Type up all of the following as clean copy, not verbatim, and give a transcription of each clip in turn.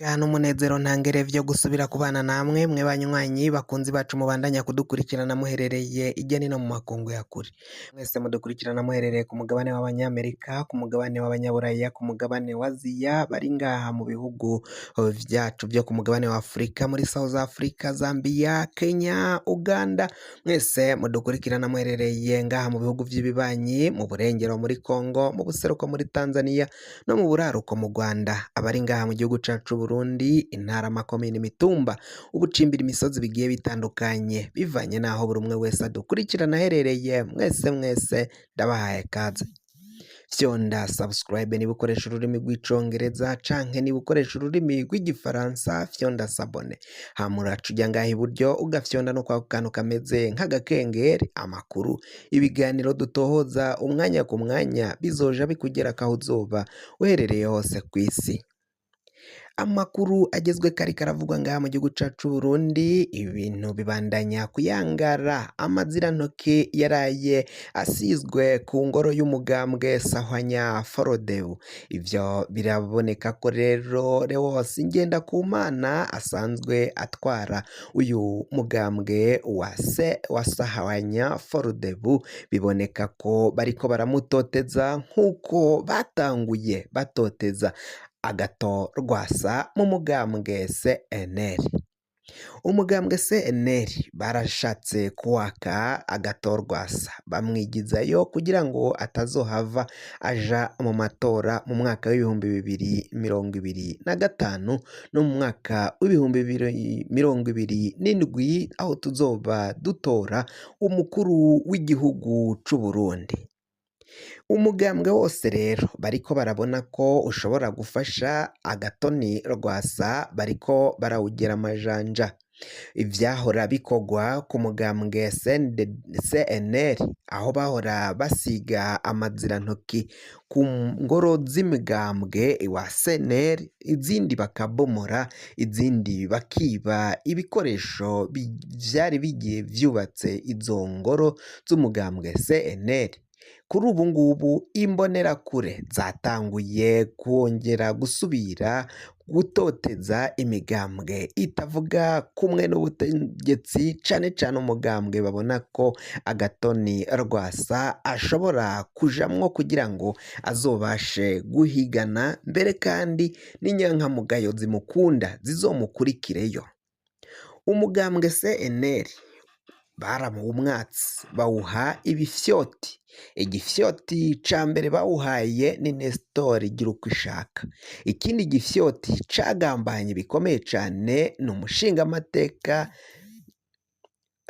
N'umunezero ntangere vyo gusubira kubana namwe mwe banywanyi bakunzi bacu mubandanya kudukurikirana muherereye irya nino mu makungu ya kure. Mwese mudukurikirana muherereye ku mugabane w'abanyamerika, ku mugabane w'abanyaburaya, ku mugabane wa Aziya, bari ngaha mu bihugu vyacu vyo ku mugabane wa Afurika, muri South Africa, Zambia, Kenya, Uganda, mwese mudukurikirana muherereye ngaha mu bihugu vy'ibibanyi, mu burengero muri Congo, mu buseruko muri Tanzania, no mu buraruko mu Rwanda, abari ngaha mu gihugu cacu Burundi, intara, amakomine, imitumba, ubucimbira, imisozi bigiye bitandukanye, bivanye n'aho buri umwe wese adukurikirana aherereye, mwese mwese ndabahaye kaze. Fyonda subscribe niba ukoresha ururimi rw'icongereza canke niba ukoresha ururimi rw'igifaransa fyonda s'abonner. Hama uraca uja ngaha iburyo ugafyonda no kwako kantu kameze nk'agakengeri, amakuru, ibiganiro dutohoza umwanya ku mwanya bizoja bikugerako aho uzoba uherereye hose kw'isi. Amakuru agezwe kariko karavugwa ngaha mu gihugu cacu c'Uburundi, ibintu bibandanya kuyangara, amazirantoke yaraye asizwe ku ngoro y'umugambwe Sahwanya Forodebu. Ivyo biraboneka ko rero Leos Ngendakumana asanzwe atwara uyu mugambwe wa se wa Sahwanya Forodebu, biboneka ko bariko baramutoteza nk'uko batanguye batoteza Agathon Rwasa mu mugambwe CNL. Umugambwe CNL barashatse kuwaka Agathon Rwasa bamwigizayo kugira ngo atazohava aja mu matora mu mwaka w'2025 no mu mwaka w'2027 aho tuzoba dutora umukuru w'igihugu c'Uburundi. Umugambwe wose rero bariko barabona ko ushobora gufasha Agathon Rwasa bariko barawugira amajanja. Ivyahora bikorwa ku mugambwe CNL aho bahora basiga amazirantoki ku ngoro z'imigambwe wa CNL, izindi bakabomora, izindi bakiba ibikoresho vyari bigiye vyubatse izo ngoro z'umugambwe CNL. Kuri ubu ngubu imbonerakure zatanguye kongera gusubira gutoteza imigambwe itavuga kumwe n'ubutegetsi, cane cane umugambwe babona ko Agathon Rwasa ashobora kujamwo kugira ngo azobashe guhigana, mbere kandi n'inyankamugayo zimukunda zizomukurikireyo. Umugambwe CNL baramuwumwatsi bawuha ibifyoti. Igifyoti ca mbere bawuhaye ni Nestor Girukwishaka. Ikindi gifyoti cagambanye bikomeye cane ni umushingamateka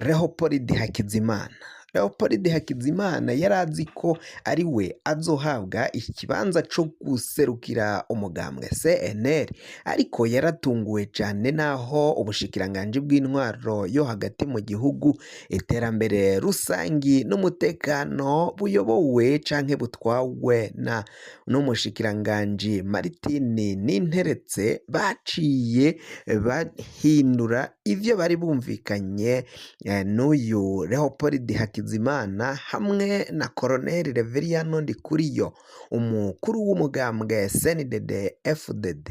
Leopold Hakizimana. Leopold Hakizimana yari azi ko ari we azohabwa ikibanza co guserukira umugambwe CNL, ariko yaratunguwe cane naho ubushikiranganji bw'intwaro yo hagati mu gihugu, iterambere rusangi n'umutekano buyobowe canke butwawe na n'umushikiranganji Martin Ninteretse baciye bahindura ivyo bari bumvikanye n'uyu Leopold Hakizimana hamwe na Colonel Reveriyano Ndikuriyo, umukuru w'umugambwe CNDD FDD.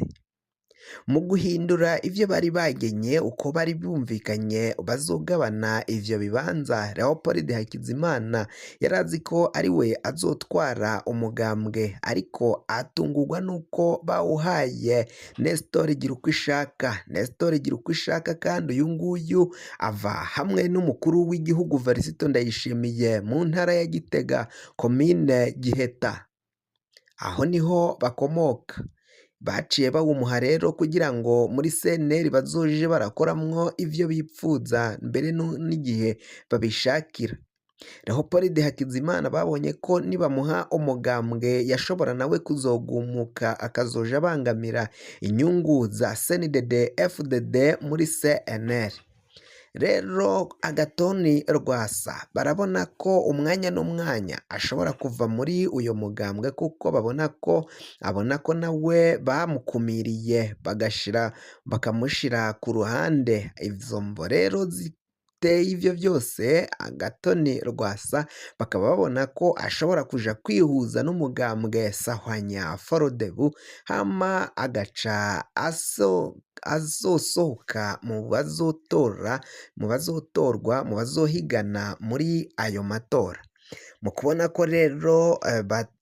Mu guhindura ivyo bari bagenye uko bari bumvikanye bazogabana ivyo bibanza, Leopold Hakizimana yarazi ko ari we azotwara umugambwe, ariko atungurwa nuko bawuhaye Nestor Girukwishaka. Nestor Girukwishaka kandi uyu nguyu ava hamwe n'umukuru w'igihugu Varisito Ndayishimiye mu ntara ya Gitega, komine Giheta, aho niho bakomoka. Baciye bawumuha rero kugira ngo muri CNL bazoje barakoramwo ivyo bipfuza mbere n'igihe babishakira. Leopold Hakizimana babonye ko nibamuha umugambwe yashobora nawe kuzogumuka akazoja abangamira inyungu za CNDD FDD muri CNL. Rero Agathon Rwasa barabona ko umwanya n'umwanya ashobora kuva muri uyo mugambwe kuko babona ko abona ko nawe bamukumiriye bagashira bakamushira ku ruhande. Izo mvo rero Biteye ivyo vyose Agathon Rwasa bakaba babona ko ashobora kuja kwihuza n'umugambwe Sahwanya Forodebu hama agaca azosohoka mu bazotora mu bazotorwa mu bazohigana muri ayo matora. Mu kubona ko rero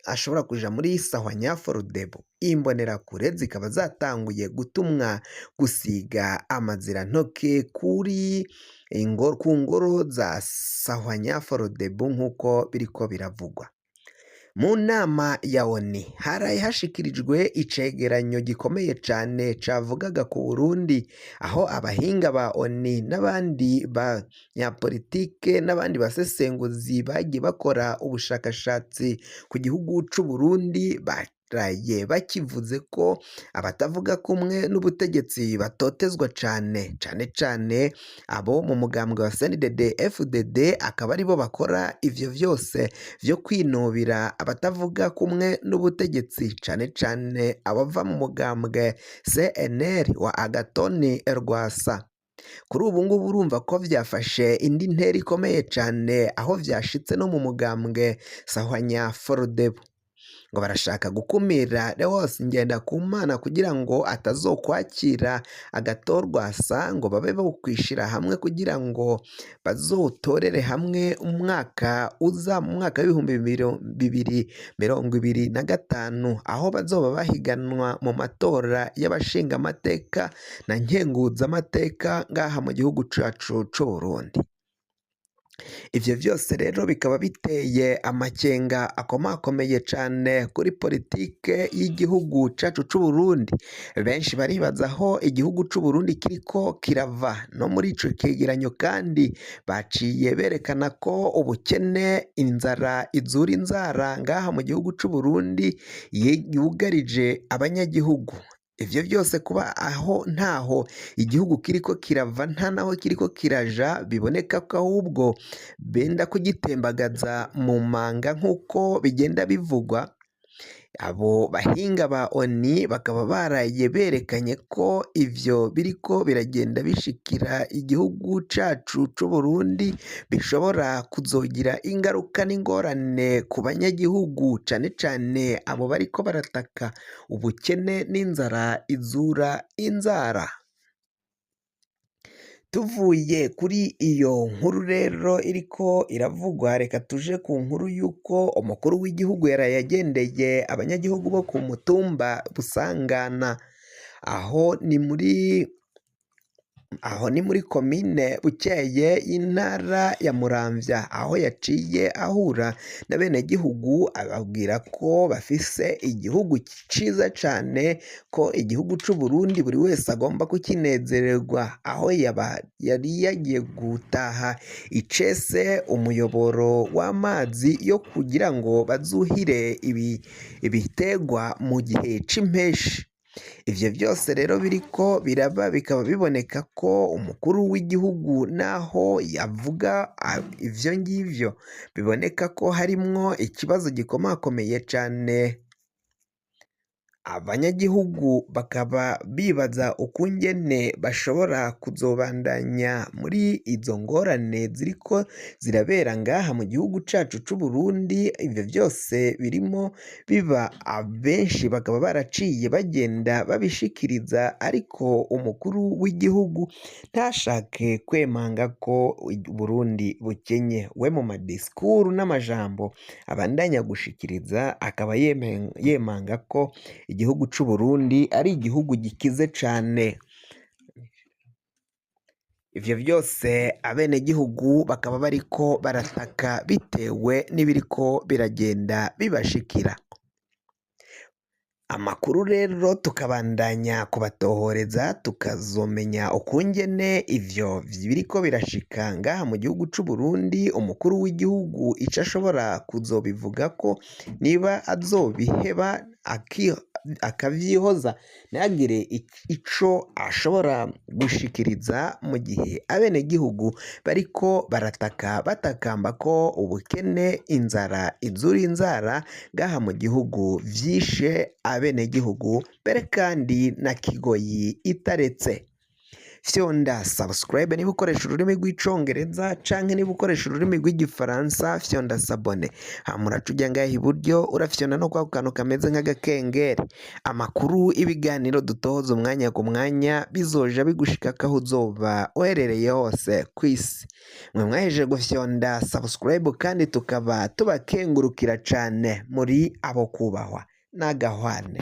ashobora kuja muri Sahwanya Forodebu, imbonerakure zikaba zatanguye gutumwa gusiga amazirantoke kuri ku ngoro za Sahwanya Forodebu nk'uko biriko biravugwa. Mu nama ya ONU haraye hashikirijwe icegeranyo gikomeye cane cavugaga ku Burundi, aho abahinga ba ONU n'abandi banyapolitike n'abandi basesenguzi bagiye bakora ubushakashatsi ku gihugu c'Uburundi baraye bakivuze ko abatavuga kumwe n'ubutegetsi batotezwa cane, cane cane abo mu mugambwe wa CNDD FDD akaba aribo bakora ivyo vyose vyo kwinubira abatavuga kumwe n'ubutegetsi, cane cane abava mu mugambwe CNL wa Agathon Rwasa. Kuri ubu ngubu urumva ko vyafashe indi ntera ikomeye cane, aho vyashitse no mu mugambwe Sahwanya Forodebu. Ngo barashaka gukumira Leos Ngendakumana kugira ngo atazokwakira Agathon Rwasa, ngo babe bokwishira hamwe kugira ngo bazotorere hamwe umwaka uza mu mwaka w'2025, aho bazoba bahiganwa mu matora y'abashingamateka na nkenguzamateka ngaha mu gihugu cacu c'Uburundi. Ivyo vyose rero bikaba biteye amakenga akomakomeye cane kuri politike y'igihugu cacu c'Uburundi. Benshi baribaza aho igihugu c'Uburundi kiriko kirava. No muri ico cegeranyo kandi baciye berekana ko ubukene, inzara izura inzara ngaha mu gihugu c'Uburundi yugarije abanyagihugu. Ivyo vyose kuba aho ntaho igihugu kiriko kirava nta naho kiriko kiraja, biboneka ko ahubwo benda kugitembagaza mu manga nk'uko bigenda bivugwa. Abo bahinga ba ONU bakaba baraye berekanye ko ivyo biriko biragenda bishikira igihugu cacu c'Uburundi bishobora kuzogira ingaruka n'ingorane ku banyagihugu, cane cane abo bariko barataka ubukene n'inzara izura inzara. Tuvuye kuri iyo nkuru rero iriko iravugwa, reka tuje ku nkuru y'uko umukuru w'igihugu yaraye agendeye abanyagihugu bo ku mutumba Busangana, aho ni muri komine Bukeye y'intara ya Muramvya, aho yaciye ahura n'abenegihugu ababwira ko bafise igihugu ciza cane, ko igihugu c'Uburundi buri wese agomba kukinezererwa, aho yari yagiye gutaha icese umuyoboro w'amazi yo kugira ngo bazuhire ibiterwa mu gihe c'impeshi. Ivyo vyose rero biriko biraba bikaba biboneka ko umukuru w'igihugu naho yavuga ivyo ngivyo biboneka ko harimwo ikibazo gikomakomeye cane. Abanyagihugu bakaba bibaza ukungene bashobora kuzobandanya muri izo ngorane ziriko zirabera ngaha mu gihugu cacu c'Uburundi. Ivyo vyose birimo biba, abenshi bakaba baraciye bagenda babishikiriza, ariko umukuru w'igihugu ntashake kwemanga ko Burundi bukenye. We mu madisikuru n'amajambo abandanya gushikiriza akaba yemanga ko igihugu c'Uburundi ari igihugu gikize cane. Ivyo vyose abenegihugu bakaba bariko barataka bitewe n'ibiriko biragenda bibashikira. Amakuru rero tukabandanya kubatohoreza, tukazomenya ukungene ivyo biriko birashika ngaha mu gihugu c'Uburundi, umukuru w'igihugu ico ashobora kuzobivugako, niba azobiheba akavyihoza ntagire ico ashobora gushikiriza, mu gihe abenegihugu bariko barataka batakamba ko ubukene, inzara izura inzara ngaha mu gihugu vyishe abenegihugu, mbere kandi na Kigoyi itaretse. Fyonda subscribe niba ukoresha ururimi rw'Icongereza, canke niba ukoresha ururimi rw'Igifaransa, fyonda s'abonner. Hama uraca uja ngaha iburyo, urafyonda no kwako kantu kameze nk'agakengeri. Amakuru, ibiganiro dutohoza umwanya ku mwanya bizoja bigushikako aho uzoba uherereye hose kw'isi. Mwe mwahejeje gufyonda subscribe kandi tukaba tubakengurukira cane, muri abo kubahwa n'agahwane.